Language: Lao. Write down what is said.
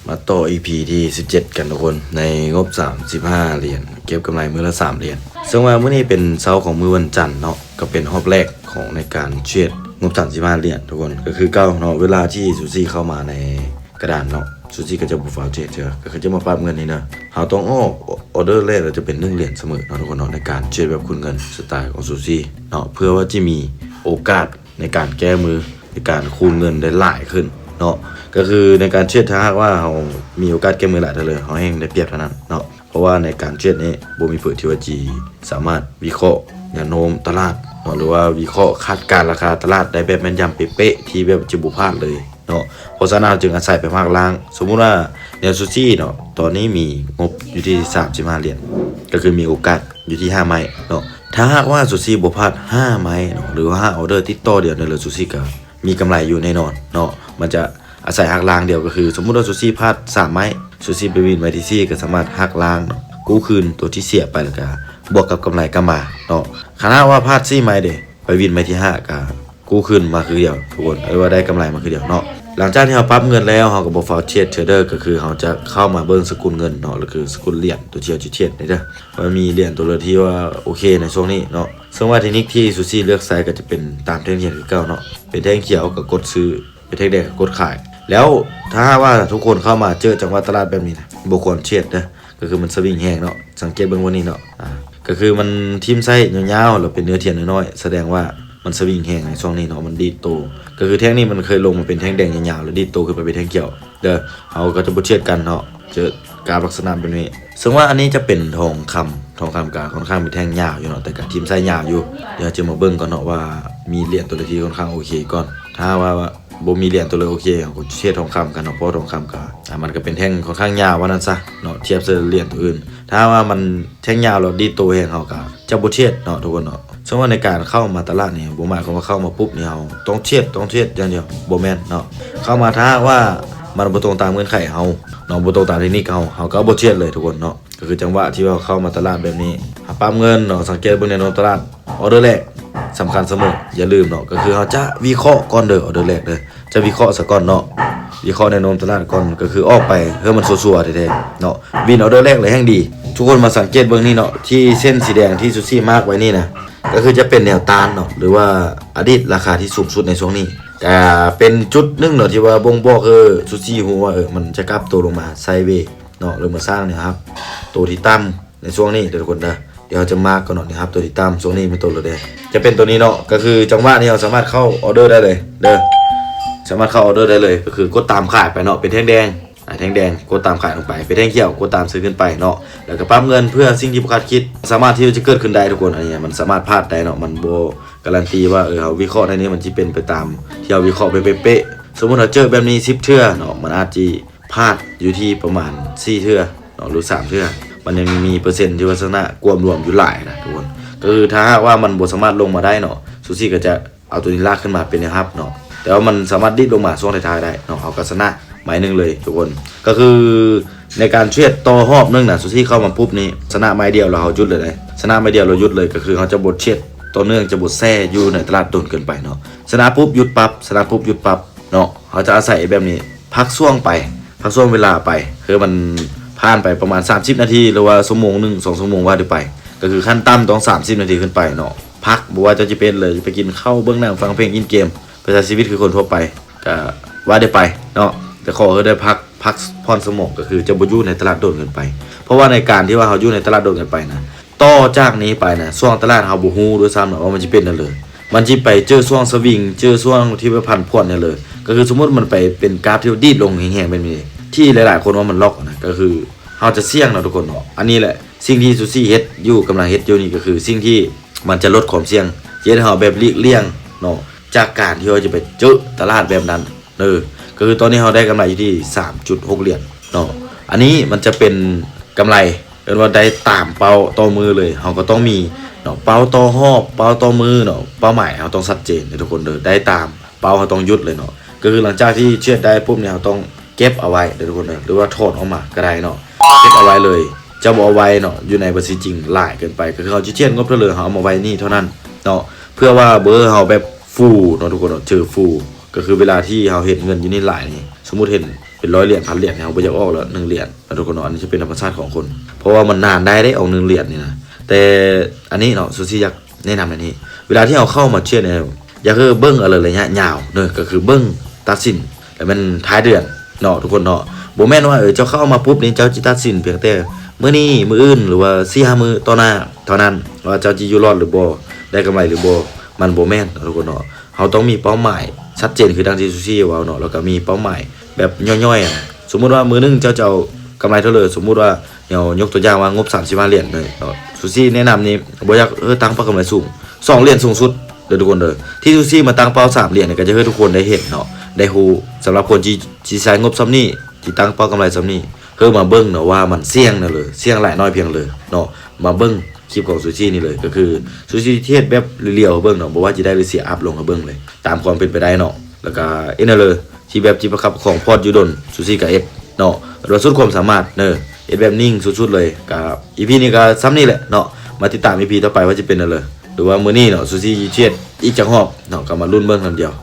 ມາຕໍ່ ອີພີ ທີສິບເຈັດ ກັນທຸກຄົນ ໃນງົບສາມສິບຫ້າຫຼຽນ ເກັບກຳໄລມື້ລະສາມຫຼຽນ. ເຊິ່ງວ່າມື້ນີ້ເປັນເຊົ້າຂອງມື້ວັນຈັນເນາະ ກໍເປັນຮອບແລກຂອງໃນການເທຣດງົບສາມສິບຫ້າຫຼຽນທຸກຄົນ ກໍຄືເກົ່າເນາະ ເວລາທີ່ຊູຊີເຂົ້າມາໃນກະດານເນາະ ຊູຊີກໍຈະບໍ່ຟ້າວເທຣດເທື່ອ ກໍຄືຈະມາປັບເງິນນີ້ນະ ເຮົາຕ້ອງອອກອໍເດີແລກແລ້ວຈະເປັນໜຶ່ງຫຼຽນສະເໝີເນາະທຸກຄົນເນາະ ໃນການເທຣດແບບຄູນເງິນສະໄຕຂອງຊູຊີເນາະ ເພື່ອວ່າຈະມີໂອກາດ ໃນການແກ້ມື ໃນການຄູນເງິນໄດ້ຫຼາຍຂຶ້ນເນາະ ກໍຄືໃນການເທຣດ ຖ້າຫາກວ່າເຮົາມີໂອກາດແກ້ມືຫຼາຍເທົ່າໃດ ເຮົາແຮ່ງໄດ້ປຽບເທົ່ານັ້ນເນາະ ເພາະວ່າໃນການເທຣດນີ້ບໍ່ມີຜູ້ທີ່ວ່າຈະສາມາດວິເຄາະແນວໂນ້ມຕະຫຼາດເນາະ ຫຼືວ່າວິເຄາະຄາດການລາຄາຕະຫຼາດໄດ້ແບບແມ່ນຢຳເປະໆ ທີ່ແບບຈະບໍ່ພາດເລີຍເນາະ ເພາະສະນັ້ນເຮົາຈຶ່ງອາໄສໄປພາກລ່າງ ສົມມຸດວ່າແນວຊູຊີເນາະ ຕອນນີ້ມີງົບຢູ່ທີ່ສາມສິບຫ້າຫຼຽນ ກໍຄືມີໂອກາດ ຢູ່ທີ່ຫ້າໄມ້ເນາະ ຖ້າຫາກວ່າຊູຊີບໍ່ພາດຫ້າໄມ້ເນາະ ຫຼືວ່າຫ້າອໍເດີຕິດຕໍ່ດຽວນີ້ເລີຍ ຊູຊີກໍມີກຳໄລຢູ່ແນ່ນອນເນາະ ມັນຈະອາໄສຫັກລ້າງດຽວ ກໍຄືສົມມຸດວ່າຊູຊີພາດສາມໄມ້ ຊູຊີໄປວິນໄມ້ທີສີ່ ກໍສາມາດຫັກລ້າງເນາະ ກູ້ຄືນຕົວທີ່ເສຍໄປ ແລ້ວກໍບວກກັບກຳໄລກັບມາເນາະ ຄັນຫາກວ່າພາດສີ່ໄມ້ເດ ໄປວິນໄມ້ທີຫ້າ ກໍກູ້ຄືນມາຄືດຽວທຸກຄົນ ເອີ້ນວ່າໄດ້ກຳໄລມາຄືດຽວເນາະ ຫຼັງຈາກທີ່ເຮົາປັບເງິນແລ້ວ ເຮົາກໍບໍ່ຟ້າວເທຣດເທຣດເດີ ກໍຄືເຮົາຈະເຂົ້າມາເບິ່ງສະກຸນເງິນເນາະ ຫຼືຄືສະກຸນຫຼຽນຕົວທີ່ເຮົາຈະເທຣດນີ້ເດີ ວ່າມີຫຼຽນຕົວໃດທີ່ວ່າໂອເຄໃນຊ່ວງນີ້ເນາະ ເຊິ່ງວ່າເທັກນິກທີ່ຊູຊີເລືອກໃຊ້ກໍຈະເປັນຕາມແທ່ງຂຽວຄືເກົ່າເນາະ ເປັນແທ່ງຂຽວກໍກົດຊື້ ເປັນແທ່ງແດງກໍກົດຂາຍ ແລ້ວຖ້າຫາກວ່າທຸກຄົນເຂົ້າມາເຈີຈັງຫວະຕະຫຼາດແບບນີ້ນະ ບໍ່ຄວນເທຣດເດີ ກໍຄືມັນສະວິງແຮງເນາະ ສັງເກດເບິ່ງບ່ອນນີ້ເນາະ ອ່າ ກໍຄືມັນຖິ້ມໄສ້ຍາວໆ ແລ້ວເປັນເນື້ອທຽນນ້ອຍໆ ສະແດງວ່າມັນສະວິງແຮງໃນຊ່ວງນີ້ເນາະ ມັນດີດໂຕ ກໍຄືແທ່ງນີ້ມັນເຄີຍລົງມາເປັນແທ່ງແດງຍາວໆ ແລ້ວດີດໂຕຂຶ້ນໄປເປັນແທ່ງຂຽວເດີ ເຮົາກໍຈະບໍ່ເທຣດກັນເນາະ ເຈີກາບລັກສະນະແບບນີ້ ເຊິ່ງວ່າອັນນີ້ຈະເປັນທອງຄຳ ທອງຄຳກໍຄ່ອນຂ້າງເປັນແທ່ງຍາວຢູ່ເນາະ ແຕ່ກໍຖິ້ມໄສ້ຍາວຢູ່ ດຽວເຮົາຈະມາເບິ່ງກ່ອນເນາະວ່າມີຫຼຽນຕົວໃດທີ່ຄ່ອນຂ້າງໂອເຄກ່ອນ ຖ້າຫາກວ່າ ບໍ່ມີຫຼຽນຕົວໃດໂອເຄ ເຮົາກໍເທຣດທອງຄຳກັນເນາະ ເພາະວ່າທອງຄຳກໍ ອ່າ ມັນກໍເປັນແທ່ງຄ່ອນຂ້າງຍາວວ່ານັ້ນຊະເນາະ ທຽບໃສ່ຫຼຽນຕົວອື່ນ ຖ້າຫາກວ່າມັນແທ່ງຍາວແລ້ວດີດໂຕແຮງ ເຮົາກໍຈະບໍ່ເທຣດເນາະທຸກຄົນເນາະ ເຊິ່ງວ່າໃນການເຂົ້າມາຕະຫຼາດນີ້ ບໍ່ໝາຍຄວາມວ່າເຂົ້າມາປຸບນີ້ ເຮົາຕ້ອງເທຣດ ຕ້ອງເທຣດຢ່າງດຽວ ບໍ່ແມ່ນເນາະ ເຂົ້າມາ ຖ້າຫາກວ່າມັນບໍ່ຕົງຕາມເງື່ອນໄຂເຮົາເນາະ ບໍ່ຕົງຕາມເທັກນິກເຮົາ ເຮົາກໍບໍ່ເທຣດເລີຍທຸກຄົນເນາະ ກໍຄືຈັງຫວະທີ່ວ່າເຮົາເຂົ້າມາຕະຫຼາດແບບນີ້ ເຮົາປັບເງິນເນາະ ສັງເກດເບິ່ງແນວໂນ້ມຕະຫຼາດ ອໍເດີແລກສຳຄັນສະເໝີ ຢ່າລືມເນາະ ກໍຄືເຮົາຈະວິເຄາະກ່ອນເດີ ອໍເດີແລກເດີ ຈະວິເຄາະສາກ່ອນເນາະ ວິເຄາະແນວໂນ້ມຕະຫຼາດກ່ອນ ກໍຄືອອກໄປໃຫ້ມັນຊົ່ວໆແທ້ໆເນາະ ວິນອໍເດີແລກເລີຍແຮ່ງດີ ທຸກຄົນມາສັງເກດເບິ່ງນີ້ເນາະ ທີ່ເສັ້ນສີແດງທີ່ຊູຊີມາກໄວ້ນີ້ນະ ກໍຄືຈະເປັນແນວຕ້ານເນາະ ຫຼືວ່າອະດີດລາຄາທີ່ສູງສຸດໃນຊ່ວງນີ້ ກະເປັນຈຸດໜຶ່ງເນາະ ທີ່ວ່າບົ່ງບອກໃຫ້ຊູຊີຮູ້ວ່າ ເອີ ມັນຈະກັບໂຕລົງມາໄຊເວເນາະ ຫຼືມາສ້າງແນວຮັບໂຕທີ່ຕ່ຳໃນຊ່ວງນີ້ເດີທຸກຄົນເດີ ດຽວເຮົາຈະມາກກ່ອນເນາະ ແນວຮັບໂຕທີ່ຕ່ຳ ຊ່ວງນີ້ແມ່ນໂຕເລີຍເດ້ ຈະເປັນໂຕນີ້ເນາະ ກໍຄືຈັງຫວະນີ້ເຮົາສາມາດເຂົ້າອໍເດີໄດ້ເລີຍເດີ ສາມາດເຂົ້າອໍເດີໄດ້ເລີຍ ກໍຄືກົດຕາມຂາຍໄປເນາະ ເປັນແທ່ງແດງ ອ່າ ແທ່ງແດງ ກົດຕາມຂາຍລົງໄປ ເປັນແທ່ງຂຽວ ກົດຕາມຊື້ຂຶ້ນໄປເນາະ ແລ້ວກໍປັບເງິນເພື່ອສິ່ງທີ່ບໍ່ຄາດຄິດ ສາມາດທີ່ຈະເກີດຂຶ້ນໄດ້ທຸກຄົນ ອັນນີ້ມັນສາມາດພາດໄດ້ເນາະ ມັນບໍ່ກາຣັນຕີວ່າ ເອີ ເຮົາວິເຄາະໄດ້ນີ້ມັນຊິເປັນໄປຕາມທີ່ເຮົາວິເຄາະໄປເປະໆ ສົມມຸດເຮົາເຈີແບບນີ້ສິບເທື່ອເນາະ ມັນອາດຊິພາດຢູ່ທີ່ປະມານສີ່ເທື່ອເນາະ ຫຼືສາມເທື່ອ ມັນຍັງມີເປີເຊັນທີ່ວ່າຊະນະກວມລວມຢູ່ຫຼາຍນະທຸກຄົນ ກໍຄືຖ້າຫາກວ່າມັນບໍ່ສາມາດລົງມາໄດ້ເນາະ ຊູຊີກໍຈະ ເອົາໂຕນີ້ລາກຂຶ້ນມາເປັນແນວຮັບເນາະ ແຕ່ວ່າມັນສາມາດດີດລົງມາຊ່ວງທ້າຍໆໄດ້ເນາະ ເຮົາກໍຊະນະໄມ້ໜຶ່ງເລີຍທຸກຄົນ ກໍຄືໃນການເທຣດຕໍ່ຮອບໜຶ່ງນະ ຊູຊີເຂົ້າມາປຸບນີ້ ຊະນະໄມ້ດຽວແລ້ວເຮົາຢຸດເລີຍເດ້ ຊະນະໄມ້ດຽວແລ້ວຢຸດເລີຍ ກໍຄືເຮົາຈະບໍ່ເທຣດຕໍ່ເນື່ອງ ຈະບໍ່ແຊ່ຢູ່ໃນຕະຫຼາດດົນເກີນໄປເນາະ ຊະນະປຸບຢຸດປັບ ຊະນະປຸບຢຸດປັບເນາະ ເຮົາຈະອາໄສແບບນີ້ ພັກຊ່ວງໄປ ພັກຊ່ວງເວລາໄປ ຄືມັນຜ່ານໄປປະມານສາມສິບນາທີ ຫຼືວ່າຊົ່ວໂມງໜຶ່ງ ສອງຊົ່ວໂມງວ່າໄປ ກໍຄືຂັ້ນຕ່ຳຕ້ອງສາມສິບນາທີຂຶ້ນໄປເນາະ ພັກ ບໍ່ວ່າເຈົ້າຈະເປັນເລີຍ ໄປກິນເຂົ້າ ເບິ່ງໜັງ ຟັງເພງ ຫຼິ້ນເກມ ໄປໃຊ້ຊີວິດຄືຄົນທົ່ວໄປ ກໍວ່າໄດ້ໄປເນາະ ແຕ່ຂໍໃຫ້ໄດ້ພັກ ພັກຜ່ອນສະໝອງ ກໍຄືຈະບໍ່ຢູ່ໃນຕະຫຼາດດົນເກີນໄປ ເພາະວ່າໃນການທີ່ວ່າເຮົາຢູ່ໃນຕະຫຼາດດົນເກີນໄປນະ ຕໍ່ຈາກນີ້ໄປນະ ຊ່ວງຕະຫຼາດເຮົາບໍ່ຮູ້ດ້ວຍຊ້ຳນະວ່າມັນຊິເປັນແນວໃດ ມັນຊິໄປເຈີຊ່ວງສະວິງ ເຈີຊ່ວງທີ່ວ່າຜັນຜວນແນວໃດ ກໍຄືສົມມຸດມັນໄປເປັນກາຟທີ່ວ່າດີດລົງແຮງໆແບບນີ້ ທີ່ຫຼາຍໆຄົນວ່າມັນລັອກນະ ກໍຄືເຮົາຈະສ່ຽງເນາະທຸກຄົນເນາະ ອັນນີ້ແຫຼະ ສິ່ງທີ່ຊູຊີເຮັດຢູ່ ກຳລັງເຮັດຢູ່ນີ້ ກໍຄືສິ່ງທີ່ມັນຈະລົດຄວາມສ່ຽງ ຈະເຮັດໃຫ້ເຮົາແບບຫຼີກລ່ຽງເນາະ ຈາກການທີ່ເຮົາຈະໄປເຈີຕະຫຼາດແບບນັ້ນເດີ ກໍຄືຕອນນີ້ເຮົາໄດ້ກຳໄລຢູ່ທີ່ສາມຈຸດຫົກຫຼຽນເນາະ ອັນນີ້ມັນຈະເປັນກຳໄລ ເອີ້ນວ່າໄດ້ຕາມເປົ້າຕໍ່ມື້ເລີຍ ເຮົາກໍຕ້ອງມີເນາະ ເປົ້າຕໍ່ຮອບ ເປົ້າຕໍ່ມື້ເນາະ ເປົ້າໝາຍເຮົາຕ້ອງຊັດເຈນເດີທຸກຄົນເດີ ໄດ້ຕາມເປົ້າເຮົາຕ້ອງຢຸດເລີຍເນາະ ກໍຄືຫຼັງຈາກທີ່ເທຣດໄດ້ປຸບນີ້ ເຮົາຕ້ອງເກັບເອົາໄວ້ເດີທຸກຄົນເດີ ຫຼືວ່າຖອນອອກມາກໍໄດ້ເນາະ ເກັບເອົາໄວ້ເລີຍ ຈະບໍ່ເອົາໄວ້ເນາະ ຢູ່ໃນບັນຊີຈິງຫຼາຍເກີນໄປ ກໍຄືເຮົາຊິເທຣດງົບເທົ່າໃດ ເຮົາເອົາມາໄວ້ນີ້ເທົ່ານັ້ນເນາະ ເພື່ອວ່າເບີເຮົາແບບຟູເນາະທຸກຄົນເນາະ ເຈີຟູ ກໍຄືເວລາທີ່ເຮົາເຫັນເງິນຢູ່ນີ້ຫຼາຍນີ້ ສົມມຸດເຫັນ ປັນຮ້ອຍຫຼຽນ ພັນຫຼຽນ ເຮົາບໍ່ຢາກອອກແລ້ວ ໜຶ່ງຫຼຽນເນາະ ທຸກຄົນເນາະ. ອັນນີ້ຈະເປັນທຳມະຊາດຂອງຄົນ ເພາະວ່າມັນນານໄດ້ເດ້ ອອກໜຶ່ງຫຼຽນນີ້ນະ. ແຕ່ອັນນີ້ເນາະ ຊູຊີຢາກແນະນຳແນວນີ້ ເວລາທີ່ເຮົາເຂົ້າມາເທຣດນີ້ ຢາກໃຫ້ເບິ່ງເອົາເລີຍໄລຍະຍາວເນາະ ກໍຄືເບິ່ງຕັດສິນ ແລ້ວແມ່ນທ້າຍເດືອນເນາະ ທຸກຄົນເນາະ. ບໍ່ແມ່ນວ່າ ເອີ ເຈົ້າເຂົ້າມາປຸບນີ້ ເຈົ້າຈະຕັດສິນພຽງແຕ່ມື້ນີ້ ມື້ອື່ນ ຫຼືວ່າສີ່ຫ້າມື້ຕໍ່ໜ້າເທົ່ານັ້ນ ວ່າເຈົ້າຈະຢູ່ລອດຫຼືບໍ່ ໄດ້ກຳໄລຫຼືບໍ່ ມັນບໍ່ແມ່ນເນາະ ທຸກຄົນເນາະ. ເຮົາຕ້ອງມີເປົ້າໝາຍຊັດເຈນ ຄືດັ່ງທີ່ຊູຊີເວົ້າເນາະ ແລ້ວກໍມີເປົ້າໝາຍແບບຍ່ອຍໆນະ. ສົມມຸດວ່າມື້ໜຶ່ງເຈົ້າຈະເອົາກຳໄລເທົ່າໃດ ສົມມຸດວ່າ ເຮົາຍົກຕົວຢ່າງວ່າງົບສາມສິບຫ້າຫຼຽນເລີຍເນາະ. ຊູຊີແນະນຳນີ້ ບໍ່ຢາກ ເອີ ຕັ້ງເປົ້າກຳໄລສູງ ສອງຫຼຽນສູງສຸດເດີ້ ທຸກຄົນເດີ້. ທີ່ຊູຊີມາຕັ້ງເປົ້າສາມຫຼຽນນີ້ ກໍຈະໃຫ້ທຸກຄົນໄດ້ເຫັນເນາະ ໄດ້ຮູ້. ສຳລັບຄົນທີ່ ທີ່ໃຊ້ງົບສ່ຳນີ້ ທີ່ຕັ້ງເປົ້າກຳໄລສ່ຳນີ້ ໃຫ້ມາເບິ່ງເນາະວ່າມັນສ່ຽງແນວໃດ ສ່ຽງຫຼາຍໜ້ອຍພຽງໃດເນາະ. ມາເບິ່ງຄລິບຂອງຊູຊີນີ້ເລີຍ ກໍຄືຊູຊີເຮັດແບບລຽວໆໃຫ້ເບິ່ງເນາະ ບໍ່ວ່າຈະໄດ້ຫຼືເສຍ ອັບລົງໃຫ້ເບິ່ງເລີຍ ຕາມຄວາມເປັນໄປໄດ້ເນາະ. ແລ້ວກໍ ເອັນ ເອັນ ເອັນ ທີ່ແບບທີ່ປະຄັບຂອງພອດຢູ່ດົນ ຊູຊີກໍເຮັດເນາະ ແບບວ່າສຸດຄວາມສາມາດເນາະ ເຮັດແບບນິ່ງສຸດໆເລີຍ. ກໍ ອີພີ ນີ້ກໍສ່ຳນີ້ແຫຼະເນາະ ມາຕິດຕາມ ອີພີ ຕໍ່ໄປວ່າຈະເປັນແນວໃດ ຫຼືວ່າມື້ນີ້ເນາະ ຊູຊີຊິເຮັດອີກຈັກຮອບເນາະ ກໍມາລຸ້ນເບິ່ງນຳດຽວ.